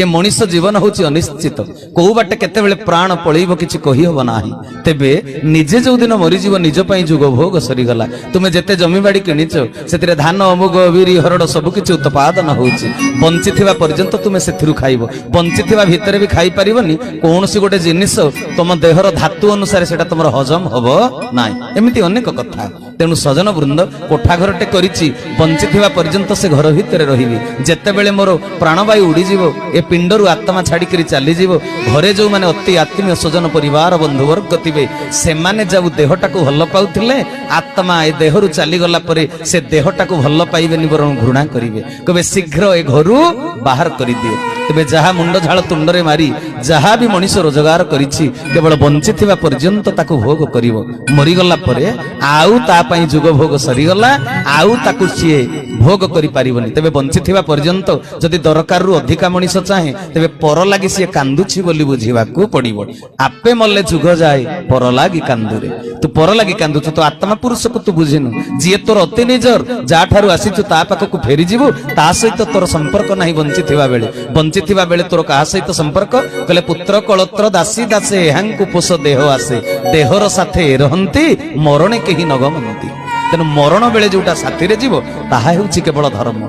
ଏ ମଣିଷ ଜୀବନ ହଉଛି ଅନିଶ୍ଚିତ। କୋଉ ବାଟେ କେତେବେଳେ ପ୍ରାଣ ପଳେଇବ କିଛି କହିହବ ନାହିଁ। ତେବେ ନିଜେ ଯୋଉଦିନ ମରିଯିବ, ନିଜ ପାଇଁ ଯୁଗ ଭୋଗ ସରିଗଲା। ତୁମେ ଯେତେ ଜମିବାଡି କିଣିଛ, ସେଥିରେ ଧାନ, ମୁଗ, ବିରି, ହରଡ଼ ସବୁ କିଛି ଉତ୍ପାଦନ ହଉଛି। ବଞ୍ଚିଥିବା ପର୍ଯ୍ୟନ୍ତ ତୁମେ ସେଥିରୁ ଖାଇବ। ବଞ୍ଚିଥିବା ଭିତରେ ବି ଖାଇପାରିବନି। କୌଣସି ଗୋଟେ ଜିନିଷ ତମ ଦେହର ଧାତୁ ଅନୁସାରେ ସେଟା ତମର ହଜମ ହବ ନାହିଁ। ଏମିତି ଅନେକ କଥା। ତେଣୁ ସଜନ ବୃନ୍ଦ, କୋଠା ଘରଟେ କରିଛି, ବଞ୍ଚିଥିବା ପର୍ଯ୍ୟନ୍ତ ସେ ଘର ଭିତରେ ରହିବି। ଯେତେବେଳେ ମୋର ପ୍ରାଣବାୟୁ ଉଡ଼ିଯିବ, ଏ ପିଣ୍ଡରୁ ଆତ୍ମା ଛାଡ଼ିକରି ଚାଲିଯିବ, ଘରେ ଯୋଉମାନେ ଅତି ଆତ୍ମୀୟ ସ୍ୱଜନ, ପରିବାର, ବନ୍ଧୁବର୍ଗ ଥିବେ, ସେମାନେ ଯୋଉ ଦେହଟାକୁ ଭଲ ପାଉଥିଲେ, ଆତ୍ମା ଏ ଦେହରୁ ଚାଲିଗଲା ପରେ ସେ ଦେହଟାକୁ ଭଲ ପାଇବେନି, ବରଂ ଘୃଣା କରିବେ। କହିବେ, ଶୀଘ୍ର ଏ ଘରୁ ବାହାର କରିଦିଅ। ତେବେ ଯାହା ମୁଣ୍ଡ ଝାଳ ତୁଣ୍ଡରେ ମାରି ଯାହା ବି ମଣିଷ ରୋଜଗାର କରିଛି, କେବଳ ବଞ୍ଚିଥିବା ପର୍ଯ୍ୟନ୍ତ ତାକୁ ଭୋଗ କରିବ। ମରିଗଲା ପରେ ଆଉ ତା ପାଇଁ ଯୁଗ ଭୋଗ ସରିଗଲା, ଆଉ ତାକୁ ସିଏ ଭୋଗ କରିପାରିବନି। ତେବେ ବଞ୍ଚିଥିବା ପର୍ଯ୍ୟନ୍ତ ଯଦି ଦରକାରରୁ ଅଧିକା ମଣିଷ ଚାହେଁ, ତେବେ ପର ଲାଗି ସିଏ କାନ୍ଦୁଛି ବୋଲି ବୁଝିବାକୁ ପଡିବ। ଆପେ ମଲେ ଯୁଗ ଯାଏ ପର ଲାଗି କାନ୍ଦୁରେ। ତୁ ପର ଲାଗି କାନ୍ଦୁଛୁ, ତୁ ଆତ୍ମା ପୁରୁଷକୁ ତୁ ବୁଝିନୁ। ଯିଏ ତୋର ଅତି ନିଜର, ଯାହାଠାରୁ ଆସିଛୁ ତା ପାଖକୁ ଫେରିଯିବୁ, ତା ସହିତ ତୋର ସମ୍ପର୍କ ନାହିଁ ବଞ୍ଚିଥିବା ବେଳେ। ବଞ୍ଚିଥିବା ବେଳେ ତୋର କାହା ସହିତ ସମ୍ପର୍କ କହିଲେ, ପୁତ୍ର କଳତ୍ର ଦାସୀ ଦାସେ ଏହାଙ୍କୁ ପୋଷ ଦେହ ଆସେ। ଦେହର ସାଥେ ରହନ୍ତି, ମରଣେ କେହି ନଗମନ୍ତି। ତେଣୁ ମରଣ ବେଳେ ଯୋଉଟା ସାଥିରେ ଯିବ, ତାହା ହେଉଛି କେବଳ ଧର୍ମ।